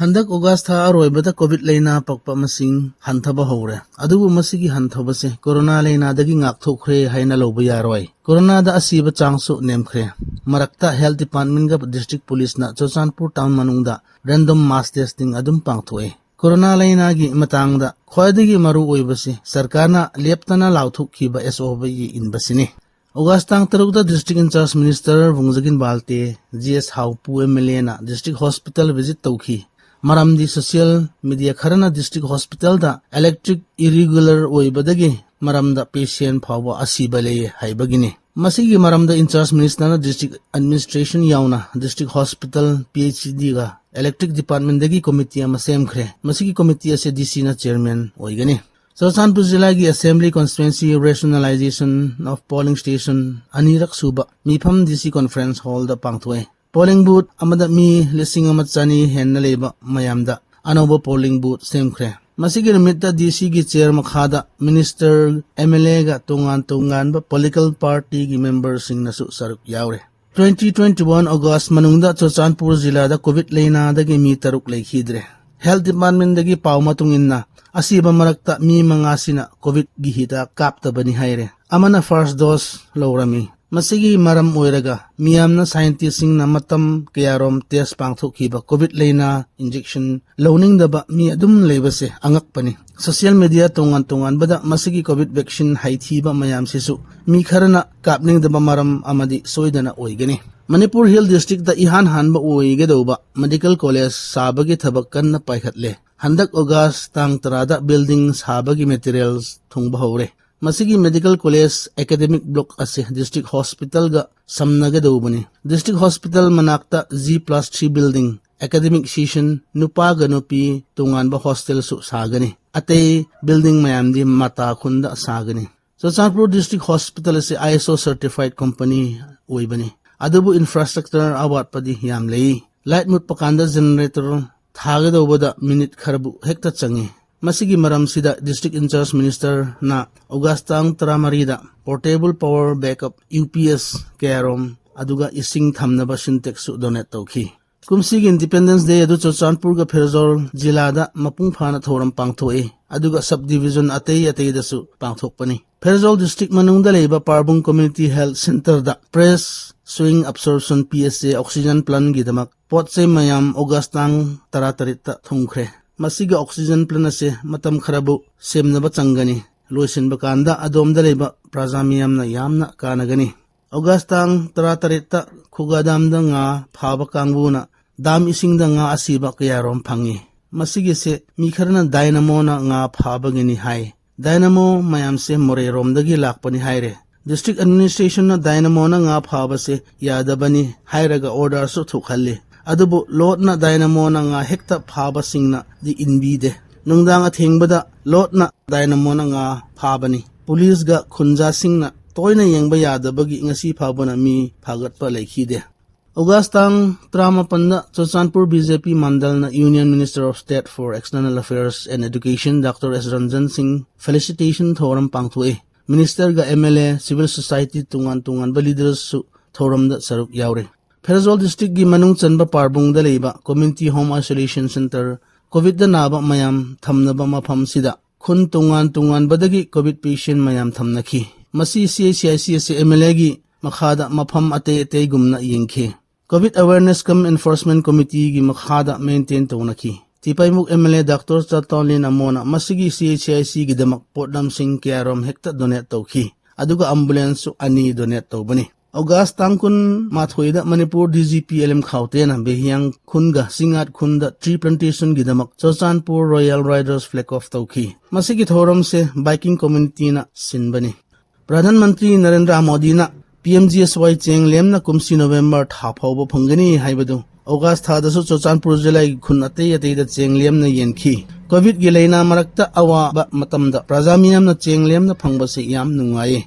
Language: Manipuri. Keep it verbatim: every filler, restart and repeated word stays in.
ꯍꯟꯗꯛ ꯑꯣꯒꯁ ꯊꯥ ꯑꯔꯣꯏꯕꯗ ꯀꯣꯚꯤꯗ ꯂꯩꯅꯥ ꯄꯛꯄ ꯃꯁꯤꯡ ꯍꯟꯊꯕ ꯍꯧꯔꯦ꯫ ꯑꯗꯨꯕꯨ ꯃꯁꯤꯒꯤ ꯍꯟꯊꯕꯁꯦ ꯀꯣꯔꯣꯅꯥ ꯂꯩꯅꯥꯗꯒꯤ ꯉꯥꯛꯊꯣꯛꯈ꯭ꯔꯦ ꯍꯥꯏꯅ ꯂꯧꯕ ꯌꯥꯔꯣꯏ꯫ ꯀꯣꯔꯣꯅꯥꯗ ꯑꯁꯤꯕ ꯆꯥꯡꯁꯨ ꯅꯦꯝꯈ꯭ꯔꯦ꯫ ꯃꯔꯛꯇ health department ꯒ district police ꯅ ꯆꯨꯔꯆꯥꯟꯄꯨꯔ town ꯃꯅꯨꯡꯗ random mass testing ꯑꯗꯨꯝ ꯄꯥꯡꯊꯣꯛꯑꯦ꯫ ꯀꯣꯔꯣꯅꯥ ꯂꯩꯅꯥꯒꯤ ꯃꯇꯥꯡꯗ ꯈ꯭ꯋꯥꯏꯗꯒꯤ ꯃꯔꯨ ꯑꯣꯏꯕꯁꯤ ꯁꯔꯀꯥꯔꯅ ꯂꯦꯞꯇꯅ ꯂꯥꯎꯊꯣꯛꯈꯤꯕ S O P ꯏꯟꯕꯁꯤꯅꯤ꯫ ꯑꯣꯒꯁ ꯇꯥꯡ ꯇꯔꯨꯛꯇ district in charge minister Vungzagin Valte, G S ꯍꯥꯎꯄꯨ M L A ꯅ district hospital visit ꯇꯧꯈꯤ꯫ ꯃꯔꯝꯗꯤ social media ꯈꯔꯅ district hospital ꯗ electric irregular ꯑꯣꯏꯕꯗꯒꯤ ꯃꯔꯝꯗ patient ꯐꯥꯎꯕ ꯑꯁꯤꯕ ꯂꯩꯌꯦ ꯍꯥꯏꯕꯒꯤꯅꯤ꯫ ꯃꯁꯤꯒꯤ ꯃꯔꯝꯗ in charge minister ꯅ district administration ꯌꯥꯎꯅ district hospital, P H C D ꯒ electric department ꯗꯒꯤ committee ꯑꯃ ꯁꯦꯝꯈ꯭ꯔꯦ꯫ ꯃꯁꯤꯒꯤ committee ꯑꯁꯤ D C ꯅ chairman ꯑꯣꯏꯒꯅꯤ꯫ ꯆꯨꯔꯆꯥꯟꯄꯨꯔ ꯖꯤꯂꯥꯒꯤ assembly constituency rationalization of polling station ꯑꯅꯤꯔꯛ ꯁꯨꯕ ꯃꯤꯐꯝ D C conference hall ꯗ ꯄꯥꯡꯊꯣꯛꯑꯦ꯫ Polling booth ꯑꯃꯗ ꯃꯤ ꯂꯤꯁꯤꯡ ꯑꯃ ꯆꯅꯤ ꯍꯦꯟꯅ ꯂꯩꯕ ꯃꯌꯥꯝꯗ ꯑꯅꯧꯕ polling booth ꯁꯦꯝꯈ꯭ꯔꯦ꯫ ꯃꯁꯤꯒꯤ ꯅꯨꯃꯤꯠꯇ D C ꯒꯤ chair ꯃꯈꯥꯗ minister, M L A ꯒ ꯇꯣꯉꯥꯟ ꯇꯣꯉꯥꯟꯕ political party ꯒꯤ member ꯁꯤꯡꯅꯁꯨ ꯁꯔꯨꯛ ꯌꯥꯎꯔꯦ꯫ Twenty twenty-one August ꯃꯅꯨꯡꯗ ꯆꯨꯔꯆꯥꯟꯄꯨꯔ ꯖꯤꯂꯥꯗ ꯀꯣꯚꯤꯗ ꯂꯩꯅꯥꯗꯒꯤ ꯃꯤ ꯇꯔꯨꯛ ꯂꯩꯈꯤꯗ꯭ꯔꯦ꯫ Health department ꯗꯒꯤ ꯄꯥꯎ ꯃꯇꯨꯡ ꯏꯟꯅ, ꯑꯁꯤꯕ ꯃꯔꯛꯇ ꯃꯤ ꯃꯉꯥꯁꯤꯅ ꯀꯣꯚꯤꯗꯀꯤ ꯍꯤꯗꯥꯛ ꯀꯥꯞꯇꯕꯅꯤ ꯍꯥꯏꯔꯦ꯫ ꯑꯃꯅ first dose ꯂꯧꯔꯝꯃꯤ꯫ ꯃꯁꯤꯒꯤ ꯃꯔꯝ ꯑꯣꯏꯔꯒ ꯃꯤꯌꯥꯝꯅ scientist ꯁꯤꯡꯅ ꯃꯇꯝ ꯀꯌꯥꯔꯣꯝ test ꯄꯥꯡꯊꯣꯛꯈꯤꯕ ꯀꯣꯚꯤꯗ ꯂꯩꯅꯥ injection ꯂꯧꯅꯤꯡꯗꯕ ꯃꯤ ꯑꯗꯨꯝ ꯂꯩꯕꯁꯦ ꯑꯉꯛꯄꯅꯤ꯫ Social media ꯇꯣꯉꯥꯟ ꯇꯣꯉꯥꯟꯕꯗ ꯃꯁꯤꯒꯤ ꯀꯣꯚꯤꯗ vaccine ꯍꯩꯊꯤꯕ ꯃꯌꯥꯝꯁꯤꯁꯨ ꯃꯤ ꯈꯔꯅ ꯀꯥꯞꯅꯤꯡꯗꯕ ꯃꯔꯝ ꯑꯃꯗꯤ ꯁꯣꯏꯗꯅ ꯑꯣꯏꯒꯅꯤ꯫ ꯃꯅꯤꯄꯨꯔ Hill District ꯇ ꯏꯍꯥꯟ ꯍꯥꯟꯕ ꯑꯣꯏꯒꯗꯧꯕ medical college ꯁꯥꯕꯒꯤ ꯊꯕꯛ ꯀꯟꯅ ꯄꯥꯏꯈꯠꯂꯦ꯫ ꯍꯟꯗꯛ ꯑꯣꯒꯁ ꯇꯥꯡ ꯇꯔꯥꯗ building ꯁꯥꯕꯒꯤ materials ꯊꯨꯡꯕ ꯍꯧꯔꯦ꯫ ꯃꯁꯤꯒꯤ medical college academic block ꯑꯁꯤ district hospital ꯒ ꯁꯝꯅꯒꯗꯧꯕꯅꯤ꯫ District hospital ꯃꯅꯥꯛꯇ G plus three building, academic session, ꯅꯨꯄꯥꯒ ꯅꯨꯄꯤ ꯇꯣꯉꯥꯟꯕ hostel ꯁꯨ ꯁꯥꯒꯅꯤ꯫ ꯑꯇꯩ building ꯃꯌꯥꯝꯗꯤ ꯃꯇꯥ ꯈꯨꯟꯗ ꯁꯥꯒꯅꯤ꯫ ꯆꯨꯔꯆꯥꯟꯄꯨꯔ district hospital ꯑꯁꯤ I S O certified company ꯑꯣꯏꯕꯅꯤ꯫ ꯑꯗꯨꯕꯨ infrastructure ꯑꯋꯥꯠꯄꯗꯤ ꯌꯥꯝ ꯂꯩ꯫ Light ꯃꯨꯠꯄ ꯀꯥꯟꯗ generator ꯊꯥꯒꯗꯧꯕꯗ minute ꯈꯔꯕꯨ ꯍꯦꯛꯇ ꯆꯪꯏ꯫ ꯃꯁꯤꯒꯤ ꯃꯔꯝꯁꯤꯗ district in charge minister ꯅ ꯑꯣꯒꯁ ꯇꯥꯡ ꯇꯔꯥꯃꯔꯤꯗ portable power backup U P S ꯀꯌꯥꯔꯣꯝ, ꯑꯗꯨꯒ ꯏꯁꯤꯡ ꯊꯝꯅꯕ Sintex ꯁꯨ donate ꯇꯧꯈꯤ꯫ ꯀꯨꯝꯁꯤꯒꯤ Independence Day ꯑꯗꯨ ꯆꯨꯔꯆꯥꯟꯄꯨꯔꯒ ꯐꯦꯔꯖꯣꯜ ꯖꯤꯂꯥꯗ ꯃꯄꯨꯡ ꯐꯥꯅ ꯊꯧꯔꯝ ꯄꯥꯡꯊꯣꯛꯏ, ꯑꯗꯨꯒ sub division ꯑꯇꯩ ꯑꯇꯩꯗꯁꯨ ꯄꯥꯡꯊꯣꯛꯄꯅꯤ꯫ ꯐꯦꯔꯖꯣꯜ district ꯃꯅꯨꯡꯗ ꯂꯩꯕ ꯄꯥꯔꯕꯨꯡ Community Health Centreꯗ Pressure Swing Absorption, P S A, oxygen plantꯒꯤꯗꯃꯛ ꯄꯣꯠ ꯆꯩ ꯃꯌꯥꯝ August ꯇꯥꯡ ꯇꯔꯥꯇꯔꯦꯠꯇ ꯊꯨꯡꯈ꯭ꯔꯦ꯫ ꯃꯁꯤꯒꯤ oxygen plant ꯑꯁꯤ ꯃꯇꯝ ꯈꯔꯕꯨ ꯁꯦꯝꯅꯕ ꯆꯪꯒꯅꯤ꯫ ꯂꯣꯏꯁꯤꯟꯕ ꯀꯥꯟꯗ ꯑꯗꯣꯝꯗ ꯂꯩꯕ ꯄ꯭ꯔꯖꯥ ꯃꯤꯌꯥꯝꯅ ꯌꯥꯝꯅ ꯀꯥꯟꯅꯒꯅꯤ꯫ August ꯇꯥꯡ ꯇꯔꯥꯇꯔꯦꯠꯇ ꯈꯨꯒꯥꯗꯥꯝꯗ ꯉꯥ ꯐꯥꯕ ꯀꯥꯡꯕꯨꯅ dam ꯏꯁꯤꯡꯗ ꯉꯥ ꯑꯁꯤꯕ ꯀꯌꯥꯔꯣꯝ ꯐꯪꯉꯤ꯫ ꯃꯁꯤꯒꯤꯁꯦ ꯃꯤ ꯈꯔꯅ Dynamoꯅ ꯉꯥ ꯐꯥꯕꯒꯤꯅꯤ ꯍꯥꯏ꯫ Dynamo ꯃꯌꯥꯝꯁꯦ ꯃꯣꯔꯦꯔꯣꯝꯗꯒꯤ ꯂꯥꯛꯄꯅꯤ ꯍꯥꯏꯔꯦ꯫ District administrationꯅ Dynamoꯅ ꯉꯥ ꯐꯥꯕꯁꯦ ꯌꯥꯗꯕꯅꯤ ꯍꯥꯏꯔꯒ orderꯁꯨ ꯊꯣꯛꯍꯜꯂꯤ꯫ ꯑꯗꯨꯕꯨ loadꯅ Dynamoꯅ ꯉꯥ ꯍꯦꯛꯇ ꯐꯥꯕꯁꯤꯡꯅꯗꯤ ꯏꯟꯕꯤꯗꯦ꯫ ꯅꯨꯡꯗꯥꯡ ꯑꯊꯦꯡꯕꯗ loadꯅ Dynamoꯅ ꯉꯥ ꯐꯥꯕꯅꯤ꯫ ꯄꯨꯂꯤꯁꯒ ꯈꯨꯟꯖꯥꯁꯤꯡꯅ ꯇꯣꯏꯅ ꯌꯦꯡꯕ ꯌꯥꯗꯕꯒꯤ ꯉꯁꯤ ꯐꯥꯎꯕꯅ ꯃꯤ ꯐꯥꯒꯠꯄ ꯂꯩꯈꯤꯗꯦ꯫ August ꯇꯥꯡ ꯇꯔꯥꯃꯥꯄꯟꯗ Churachandpur B J P ꯃꯟꯗꯜꯅ Union Minister of State for External Affairs and Education Doctor S Ranjan Singh felicitation ꯊꯧꯔꯝ ꯄꯥꯡꯊꯣꯛꯏ꯫ Ministerꯒ M L A, civil society ꯇꯣꯉꯥꯟ ꯇꯣꯉꯥꯟꯕ leadersꯁꯨ ꯊꯧꯔꯝꯗ ꯁꯔꯨꯛ ꯌꯥꯎꯔꯤ꯫ ꯐꯦꯔꯖꯣꯜ districtꯀꯤ ꯃꯅꯨꯡ ꯆꯟꯕ ꯄꯥꯔꯕꯨꯡꯗ ꯂꯩꯕ Community Home Isolation Centre, COVIDꯗ ꯅꯥꯕ ꯃꯌꯥꯝ ꯊꯝꯅꯕ ꯃꯐꯝꯁꯤꯗ ꯈꯨꯟ ꯇꯣꯉꯥꯟ ꯇꯣꯉꯥꯟꯕꯗꯒꯤ COVID patient ꯃꯌꯥꯝ ꯊꯝꯅꯈꯤ꯫ ꯃꯁꯤ C H I C ꯑꯁꯤ M L Aꯒꯤ ꯃꯈꯥꯗ ꯃꯐꯝ ꯑꯇꯩ ꯑꯇꯩꯒꯨꯝꯅ ꯌꯦꯡꯈꯤ꯫ COVID Awareness cum Enforcement Committeeꯒꯤ ꯃꯈꯥꯗ maintain ꯇꯧꯅꯈꯤ꯫ ꯇꯤꯄꯥꯏꯃꯨꯛ M L A Doctor ꯆꯥꯇꯣꯟꯂꯤꯟ ꯑꯃꯣꯅ ꯃꯁꯤꯒꯤ C H I Cꯒꯤꯗꯃꯛ ꯄꯣꯠꯂꯝꯁꯤꯡ ꯀꯌꯥꯔꯣꯝ ꯍꯦꯛꯇ donate ꯇꯧꯈꯤ, ꯑꯗꯨꯒ ambulanceꯁꯨ ꯑꯅꯤ donate ꯇꯧꯕꯅꯤ꯫ August ꯇꯥꯡ ꯀꯨꯟ ꯃꯥꯊꯣꯏꯗ Manipur D G P L M ꯈꯥꯎꯇꯦꯅ ꯕꯦꯍꯤꯌꯥꯡ ꯈꯨꯟꯒ ꯁꯤꯡꯉꯥꯠ ꯈꯨꯟꯗ tree plantationꯒꯤꯗꯃꯛ Churachandpur Royal Riders flag off ꯇꯧꯈꯤ꯫ ꯃꯁꯤꯒꯤ ꯊꯧꯔꯝꯁꯦ biking communityꯅ ꯁꯤꯟꯕꯅꯤ꯫ ꯄ꯭ꯔꯙꯥꯟ ꯃꯟꯇ꯭ꯔꯤ ꯅꯔꯦꯟꯗ꯭ꯔ ꯃꯣꯗꯤꯅ P M G S Y ꯆꯦꯡ ꯂꯦꯝꯅ ꯀꯨꯝꯁꯤ November ꯊꯥ ꯐꯥꯎꯕ ꯐꯪꯒꯅꯤ ꯍꯥꯏꯕꯗꯨ August ꯊꯥꯗꯁꯨ ꯆꯨꯔꯆꯥꯟꯄꯨꯔ ꯖꯤꯂꯥꯒꯤ ꯈꯨꯟ ꯑꯇꯩ ꯑꯇꯩꯗ ꯆꯦꯡ ꯂꯦꯝꯅ ꯌꯦꯟꯈꯤ꯫ COVIDꯀꯤ ꯂꯩꯅꯥ ꯃꯔꯛꯇ ꯑꯋꯥꯕ ꯃꯇꯝꯗ ꯄ꯭ꯔꯖꯥ ꯃꯤꯌꯥꯝꯅ ꯆꯦꯡ ꯂꯦꯝꯅ ꯐꯪꯕꯁꯤ ꯌꯥꯝ ꯅꯨꯡꯉꯥꯏꯌꯦ꯫